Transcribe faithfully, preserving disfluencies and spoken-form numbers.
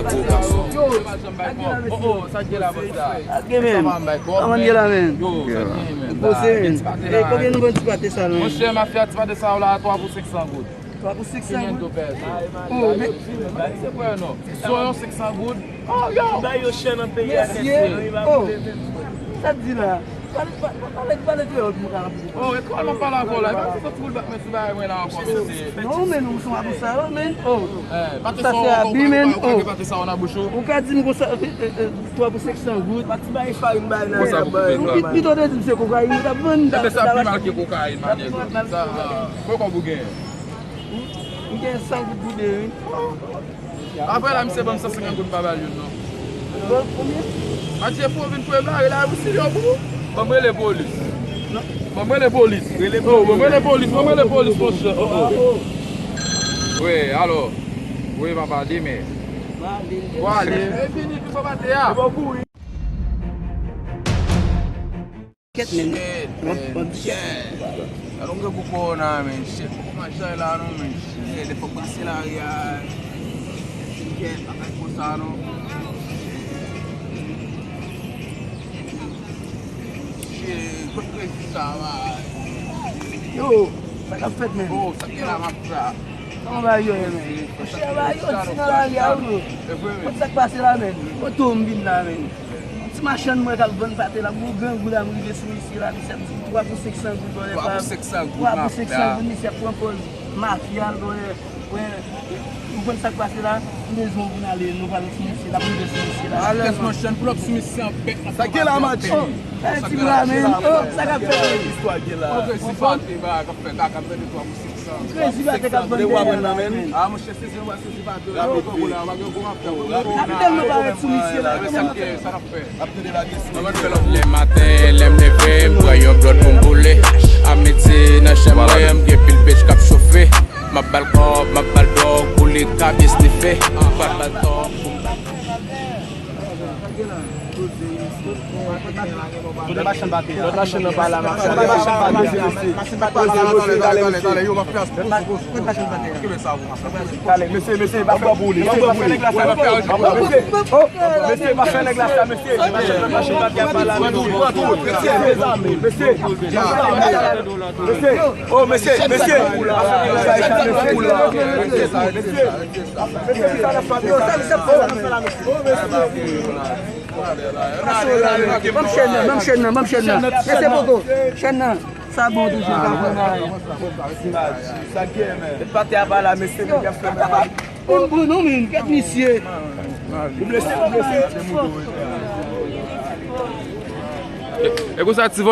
Yo, sa k gen la, bòs la? Sa k gen, men? Kòman gen la, men? Yo, sa k gen, men? Gwo serye. Gen ti pate la. E konbyen nou vann ti pate sa la, men? Monchè, mafya, ti pate sa yo la, twa pou senk san goud. Twa pou senk san goud? Oh, men se vre, non. Soyon senk san goud. Oh, yo! Bay yo chè nan peyi a, mesye. Oh, sa k di la? Pale, pale, pale, pale kreyòl pou mwen kapab. Oh, e kreyòl m ap pale avè w la. E pa se soti pou l bat men sou bagay mwen la ankò, mesye. Non, men nou sou apou sa yo, men. Oh. Eh, pate sa se abi, men. Oh. Pate sa yo nan bouch ou. Ou ka di m konsa, eh, eh, eh, twa pou senk san goud. Pati bay farin bay nan. Konsa pou koupe. Pito te di m se kokayin yo t ap vann. Ebyen sa pi mal ke kokayin, manèg. Sa, ah, poko pou gen. M gen san goud pou de, wi. Apre la, misye ban m san senkant goud, m pa ba l youn, non. Bon, konbyen? Matye fò vin fwe bare la, pou si yo pou. Ban m rele polis. Ban m rele polis. Oh, ban m rele polis, ban m rele polis, monchè. Oh, oh. Wi, alò. Wi, papa, demen. Bon, ale. E vini, ki fò pate a? Kèt, men. Shit, man. Shit. Alò, m gen pou kòwona, men. Shit, m pa chay la, non, men. Shit, lè fòk pase lari a. Shit, bagay konsa, non. Shit, kot kredi sa, va? Yo, sa k ap fèt, men? Oh, sa k gen la, m ap sa. Kòman bagay yo ye, men? Monchè, bagay yo di nan lari a, wi, bro. Kot sa k pase la, men? Kote w m vin la, men? Yon ti machann mwen k ap vann pate la, gwo grangou la, m rive sou misye la, misye ap di m twa pou senk san goud, bòlè pa m. Twa pou senk san goud, twa pou senk san goud, misye ap pran pòz mafya, bòlè. Wè, ou konn sa k pase la? M bezwen w pou n ale, nou pral sou misye la, pou n rive sou misye la. Alèz, monchè, n pull up sou misye an bèk. Sa gen la, Matye? Oh, sa ti la, men. Oh, sa k ap fèt, men? Istwa gen la. Ok, si pa te ba, k ap fèt la, k ap fèt de twa pou senk san. Kredi pa te k ap vann dèyè la, men. Ah, monchè, sezi, w a sezi pa de. Rapid, wi. N ap tèlman parèt sou misye la. Sa k ap fèt? Lè maten, lè m leve, m pran yon blòt pou m boule. A midi, nan chanm mwen, m gen pil pèch k ap chofe. M ap ba l kòb, m ap ba l dwòg, pou li ka byen snife. M ap ba l tòg pou m Lòt machann pa te la. Lòt machann nan pa la, machann. Lòt machann pa te la. Machann pa te la. Talè, mesye, mesye, pa fè, pa fè nèg la sa. Mesye, oh, mesye, pa fè nèg la sa, mesye. Machann, machann pa te la, pa la, mesye. Mesye, mesye. Mesye, oh, mesye, mesye. Pa fè nèg la sa, mesye. Mesye. Mesye, sa la, sa la, mesye. Oh, mesye. Ban m chèn nan, ban m chèn nan, ban m chèn nan. Mesye poko, chèn nan. Sa bon toujou, sa bon, man. Sa gen, men. Pate a pa la, mesye, nèg ap fè, men. Bon, bon, non, men, gad misye. Ou blese, ou blese. E konsa, ti vòlè.